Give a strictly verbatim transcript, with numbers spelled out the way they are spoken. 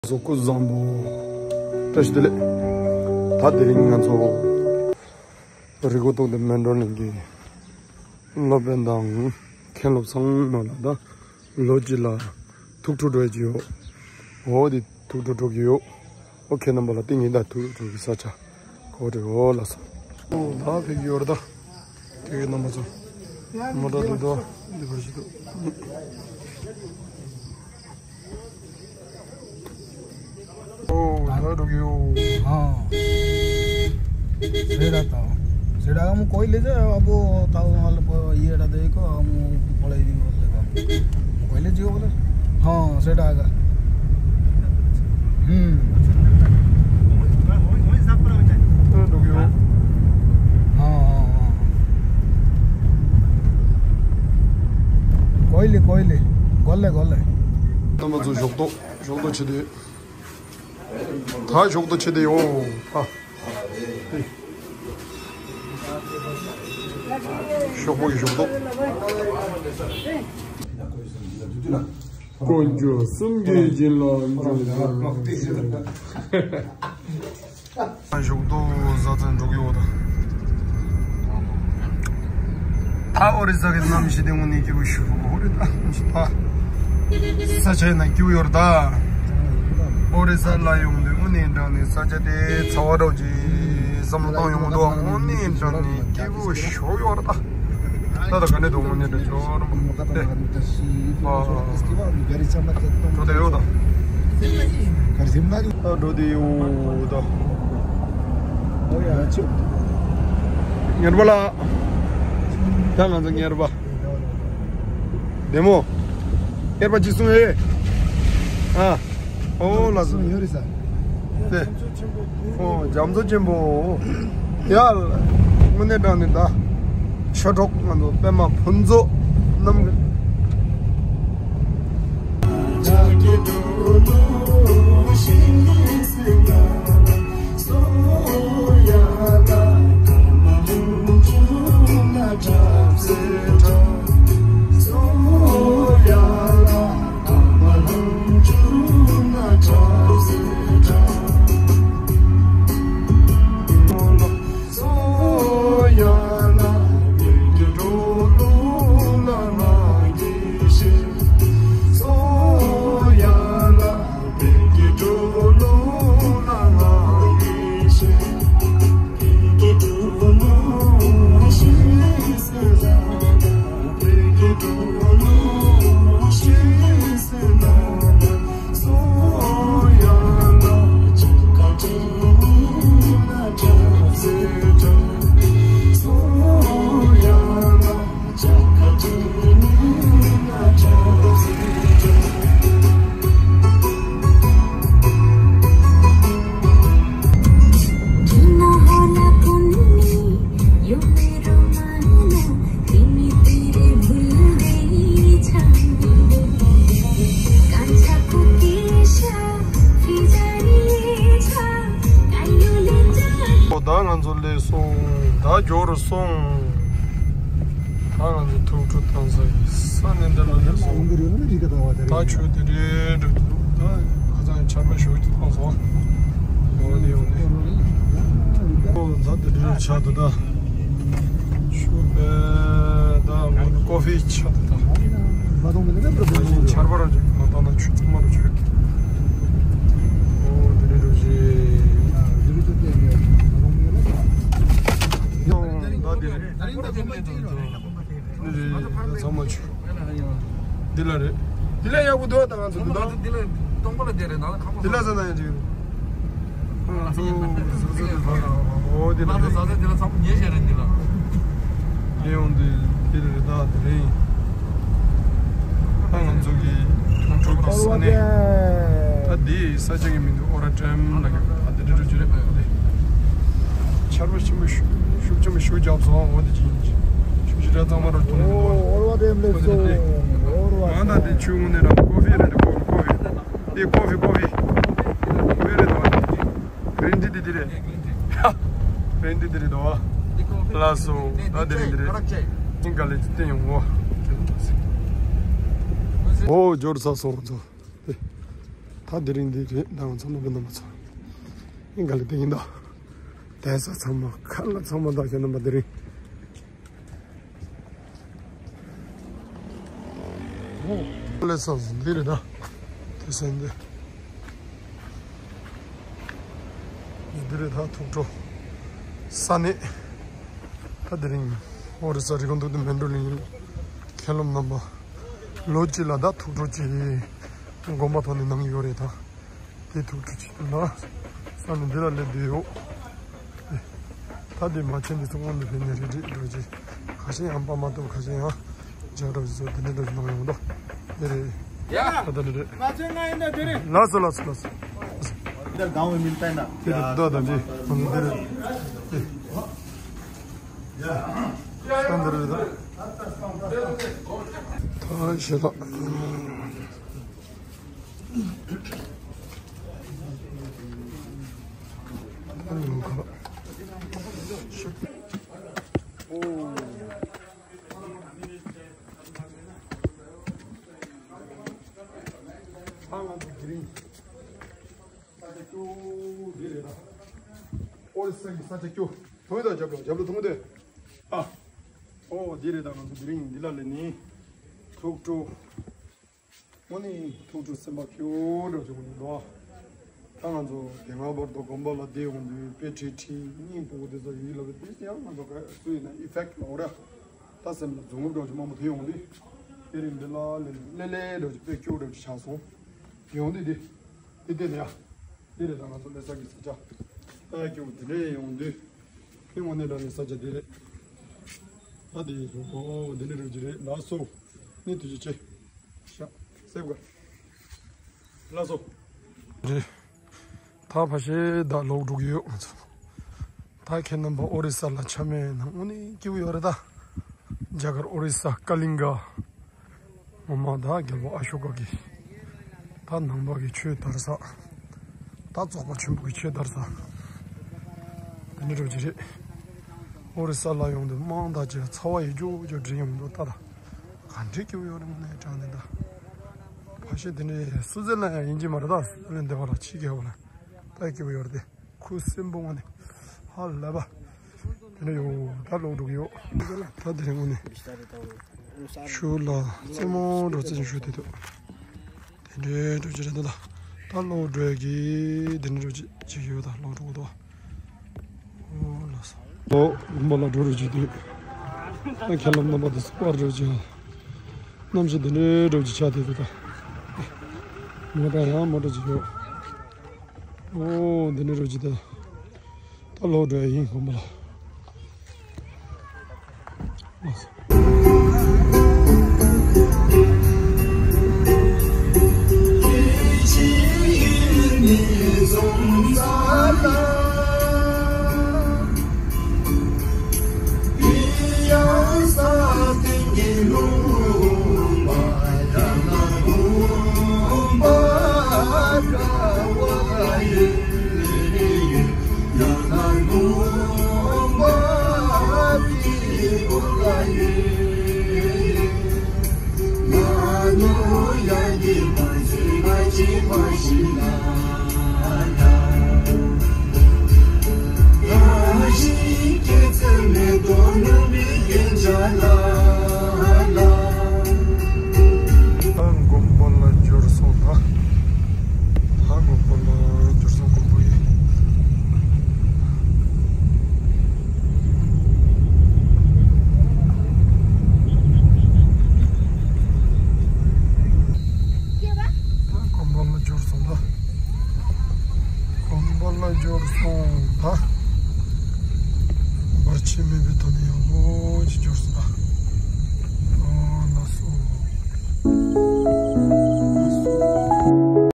སྐུ་གཟུགས་བཟང་པོ། བཀྲ་ཤིས་བདེ་ལེགས། ད་དེ་རིང་ང་ཚོ་རི་ཀོ་ཏོག་ཏེ་མོན་གྲོ་གླིང་གི་སློབ་དཔོན་དང་མཁན་སློབ་ཚང་མ་ལུ་ད་ལོ་གཅིག་ལུ་ཐུགས་སྤྲོ་སྤྲོ་ཡི་ཅིག་ཡོད། འོ་དེ་ཐུགས་སྤྲོ་སྤྲོ་གི་ཡོད། ཨོ་ཁེ་རྣམ་པ་ལུ་ཏིང་ངེ་ད་ཐུགས་སྤྲོ་གི་ས་ཆ་གོ་རེ་འོ་ལགས་སོ། ཨོ་ད་ཕེབས་ཡོད་རེད་ད། དེ་གི་རྣམ་པ་ཚོ་མོ་ཊ་འདུག་ད་འདི་བར་ཞིག་འདུག། ཨོ་ད་འགྲོ་གི་ཡོད། हाँ। सेडा था। सेडा हम कोई ले जाए, अब वो था, वहाँ पे ये रहा, देखो, हम पढ़ाई भी बोल लेगा। कोई ले जियो बोले। हाँ, सेडा आएगा। हम्म। हाँ, रुकियो। हाँ, हाँ, हाँ। कोई ले, कोई ले। गोले, गोले। ད་ང་ཚོ་ཞོགས་ཏོག་ཞོགས་ཏོག་ཆེ་དེ། ད་ཞོགས་ཏོག་ཆེ་དེ་ཡོད། ཨ། ཞོགས་པ་གི་ཞོགས་ཏོག། དཀོན་མཆོག་གསུམ་གྱི་སྦྱིན་ལ་འཇུག། ཞོགས་ཏོག་བཟའ་ཚང་འགྲོ་གི་ཡོད་ད། ད་ཨོ་རི་ས་གི་གནམ་གཤིས་དེ་དངོས་གནས་སྐྱིད་པོ་ཞེ་པོ་རེད་ད། ས་ཆ་ནང་སྐྱིད་པོ་ཡོད་རེད་ད། ཨོ་རི་ས་ལ་ཡོང་དུས་དངོས་གནས་དྲང་གནས་ས་ཆ་དེ་ཚ་བ་འདྲ་བོ་ཅིག་བསམ་བློ་གཏོང་ཡོང་གི་འདུག། དངོས་གནས་དྲང་གནས་སྐྱིད་པོ་ཞེ་པོ་ཡོད་རེད་ད། ད་ད་ག་ནས་འདུག་དངོས་གནས་དྲང་ཞོར་མ་དེ། ཨ། འགྲོ་དེ་ཡོད་ད། ཨ་འགྲོ་དེ་ཡོད་ད། ངེར་པ་ལ། ད་ང་ཚོ་ངེར་པ། བདེ་མོ། ངེར་པ་ཅིག་སོང་ཨེ། ཨ། ཨོ་ལགས་སོ། ཡོད་རེད་ས། དེ། ཨོ་རྒྱ་མཚོ་ཆེན་པོ། ཡ། དངོས་གནས་དྲང་གནས་ད། ཆོས་གྲོགས་ང་ཚོ་པདྨ་ཕུན་ཚོགས་རྣམ་རྒྱལ། ཨོ་ད་ང་ཚོ་སླེབས་སོང་། ད་འགྱོ་རུ་སོང་། ད་ང་ཚོ་ཐུགས་སྤྲོ་བཏང་ས་ཡི་ས་གནས་འདི་ལ་སླེབས་སོང་། ད་ཆུ་དེ་རེད་འགྲོ་འདུག། ད་ཁ་སང་ཆར་པ་ཞེ་པོ་ཅིག་བཏང་སོང་། ཡོང་ནི་ཡོང་ནི། ཨོ་ད་དེ་འདྲ་ཆགས་འདུག་ད། ཆུ་བེ་ད་ང་ཀོ་ཕི་ཆགས་འདུག་ད། ཆར་པ་ར་ཅིག་མ་བཏང་ན་ཆུ་ཚང་མ་རུ་ཆགས། ཨོ་དེ་འདྲ་འགྲོ་ཅིག། ཡོང་ད་དེ་རེད། འདི་རེད། ཚང་མ་ཆུ། འདི་ལ་རེད། འདི་ལ་ཡག་པོ་འདུག་ད་ང་ཚོ་འདུག་ད། འདི་ལ་སྟོང་པ་ལ་བསྡད་རེད་ན་ཁང་པ། འདི་ལ་ཟ་ན་ཡང་འགྲིག་རེད། ཨོ་འདི་ལ་རེད། ཟ་ས་འདི་ལ་ཚང་མ་ཉེ་ཤོས་རེད་འདི་ལ། ངས་འོང་འདི་འདི་རེད་ད་དེ་རིང་། ད་ང་ཚོ་གི་ཐུགས་སྤྲོ་གི་ས་གནས། ད་འདི་ས་ཆ་གི་མིང་འདི་ཨོ་ར་ཌེམ་ལ་གི་ད་འདི་འདྲ་འདྲ་ཅིག་རེད་པ། ཆར་པ་ཆེན་པོ་ཤུགས་ཆེན་པོ་ཞེ་པོ་རྒྱབ་སོང་། འོ་འདི་ཅིག་ཡིན་ཅིག་ཆུ་ཞིག་ར་གཙང་མ་ར་འཐུང་གི་འདུག། ཨོ་ར་ཌེམ་ལེབ་སོང་། ཨོ་ར་ཌེམ། ང་ད་འདི་ཆུ་འོང་ནས་ར་ཀོ་ཕི་རེད། ཀོ་ཕི་ཀོ་ཕི། འདི་ཀོ་ཕི་ཀོ་ཕི། ཀོ་ཕི་རེད་འདུག་པ། འདི་གི་རིན་འདི་འདི་རེད། རིན་འདི་འདི་རེད་འདུག་པ། ལགས་སོ། ད་འདི་རིན་འདི་རེད། ཨིན་ག་ལེ་ཅིག་སྟོན་ཡོང་ངོ་། ཨོ་འབྱོར་ཚར་སོང་ང་ཚོ། ད་དེ་རིང་འདི་རེད། ད་ང་ཚོ་ནོར་བུ་རྣམ་པ་ཚོ་ཨིན་ག་ལ་དེ་ཡིན་ད། དེ་ས་ཚང་མ་ཁ་ལ་ཚང་མ་ད་ཁྱེད་རྣམ་པ་དེ་རིང་ཨོ་ལེ་ས་འདི་རེད་ད། དེ་ས་འདི་འདི་རེད་ད། ཐུགས་སྤྲོ་ས་གནས། ད་དེ་རིང་ཨོ་རི་ས་རི་ཀོན་ཐུགས་སྤྲོ་མཎྜལ་གླིང་མཁན་སློབ་རྣམ་པ་ལོ་གཅིག་ལ་ད་ཐུགས་སྤྲོ་གཅིག་དགོངས་པ་ཐོག་ནས་གནང་ཡོད་རེད་ད། དེ་ཐུགས་སྤྲོ་གཅིག་ལ་ས་གནས་འདི་ལ་སླེབས་བསྡད་ཡོད། ད་དེ་མ་ཆེན་འདི་ཚོ་སྔོན་དུ་ཕེབས་ནས་རེ་རེ་འགྲོ་གི། ཁ་ཤས་ཡང་པ་མ་ཐུབ། ཁ་ཤས་ཡང་རྒྱ་གར་བཟོ་དེ་འདྲ་འགྲོ་གི་གནང་ཡོང་དོ། དེ་རེད། ཡ། ད་ད་རེ་རེད། ང་ཚོའི་ང་ཡིན་ད་དེ་རེད། ལགས་སོ་ལགས་སོ་ལགས་སོ། इधर गांव में मिलता है ना? དེ་རེད་ད། ད་འདི་ང་ཚོ་དེ་རེད། ད་འདི་རེད་ད། ད་ཤེས་ད། ཨོ་རི་ས་གི་ས་ཆ་སྐྱོ། ཐོང་དང་རྒྱབ་ལོགས་རྒྱབ་ལོགས་ཐོང་དེ། ཨ། ཨོ་འདི་རེད་ད། ང་ཚོ་དེ་རིང་འདི་ལ་སླེབས་ནི་ཐུགས་སྤྲོ། དངོས་གནས་ཐུགས་སྤྲོ་སེམས་པ་སྐྱོ་འདྲ་བྱུང་འདུག་ད། ད་ང་ཚོ་དེ་སྔ་བར་དུ་དགོན་པ་ལ་བསྡད་ཡོང་དུས་དཔེ་ཁྲིད་ཁྲིད་སྙིང་པོ་དེ་ཚོ་ཡིད་ལ་བསྡད་དེ་ཡང་ང་ཚོ་ག་སུ་ཡིན་ན་ཨི་ཕེག་ལ་འོ་ར། ད་སེམས་ལ་རྫུན་འགོ་འདྲ་བྱུང་མང་པོ་ཐོན་ཡོང་དུས། དེ་རིང་འདི་ལ་ལེ་ལེ་ལེ་ལེ་འདྲ་བྱུང་དཔེ་སྐྱོ་འདྲ་བྱུང་ཆགས་སོང་། ཡོང་དུས་དེ། དེ་དེ་ནས་ཡ། དེ་རེད་ད། ང་ཚོ་ལེ་ས་གི་ས་ཆ། ད་སྐྱོ་དེ་འདྲ་ཡོང་དུས། དེ་དངོས་གནས་དྲང་གནས་ས་ཆ་དེ་རེད། ད་དེ་ཡིན་སོང་། ཨོ་དེ་འདྲ་རེད་ཅི་རེད། ལགས་སོ། ནི་དུས་ཅི་ཆེ། ཤ། སེབ་ག་ལགས་སོ། རེད། ད་ཕ་ཤེ་ད་ལོག་འགྲོ་གི་ཡོད་ང་ཚོ། ད་ཁྱེད་རྣམ་པ་ཨོ་རི་ས་ལ་ཆ་མེད་ན་དངོས་གནས་སྐྱིད་པོ་ཡོད་རེད་ད། རྒྱ་གར་ཨོ་རི་ས་ཀ་ལིང་ག། ངོ་མ་ད་རྒྱལ་པོ་ཨ་ཤོ་ཀ་གི། ད་ནང་པ་གི་ཆོས་དར་ས། ད་རྫོགས་པ་ཆེན་པོ་གི་ཆོས་དར་ས། དེ་འདྲ་འདྲ་བོ་ཅིག་རེད། ཨོ་རི་ས་ལ་ཡོང་དུས་དམངས་དང་བཅས་ཚ་བ་ཡི་ཇོ་ཇོ་འདྲེས་ཡོང་དུས་ད་ད། ག་འདྲ་སྐྱིད་པོ་ཡོད་རེད་དངོས་གནས་དྲང་གནས་ད། ཕ་ཤེ་དེ་འདྲ་སུ་ཟེར་ན་ཡང་ཡིན་གྱི་མ་རེད་ད། སུ་ཟེར་ན་འདི་བ་ལ་ཕྱི་རྒྱལ་བ་ལ་ད་སྐྱིད་པོ་ཡོད་རེད་དེ། ཁུ་སིམ་པོ་ངོ་ནས་ཧ་ལས་པ། དེ་ནས་ཡོད་ད་ལོག་འགྲོ་གི་ཡོད། ད་དེ་རིང་ངོ་ནས་ཤུལ་ལ་རྩེད་མོ་འགྲོ་རྩེད་ཅིག་ཞུ་དེ་འདུག། དེ་འདྲའི་འགྲོ་ཅིག་རེད་འདུག་ད། ད་ལོག་འགྲོ་གི་དེ་འདྲའི་འགྲོ་ཅིག་ཅིག་ཡོད་ད་ལོག་འགྲོ་གི་འདུག། ཨོ་ལགས་སོ། ལོག་དགོན་པ་ལ་འགྲོ་རུ་ཅིག་འདུག། ད་ཁྱེད་རྣམ་པ་དེ་ཚོ་པར་འགྲོ་ཅིག་ཡང་། གནམ་གཤིས་དེ་འདྲའི་འགྲོ་ཅིག་ཆགས་དེ་འདུག་ད། མོ་ཊ་ཡང་མོ་ཊ་ཅིག་ཡོད། ཨོ་འདི་ནས་རོ་ཅིག་ད། ད་ལོག་འགྲོ་ཡ་ཡིན་དགོན་པ་ལ། ད་དགོན་པ་ལ་འབྱོར་སོང་ད། ད་དགོན་པ་ལ་འབྱོར་སོང་། དགོན་པ་ཡིན། ད་དགོན་པ་ལ་འབྱོར་སོང་ད། དགོན་པ་ལ་འབྱོར་སོང་ད། བར་ཆད་མེད་པའི་ཐོག་ནས་ཡོང་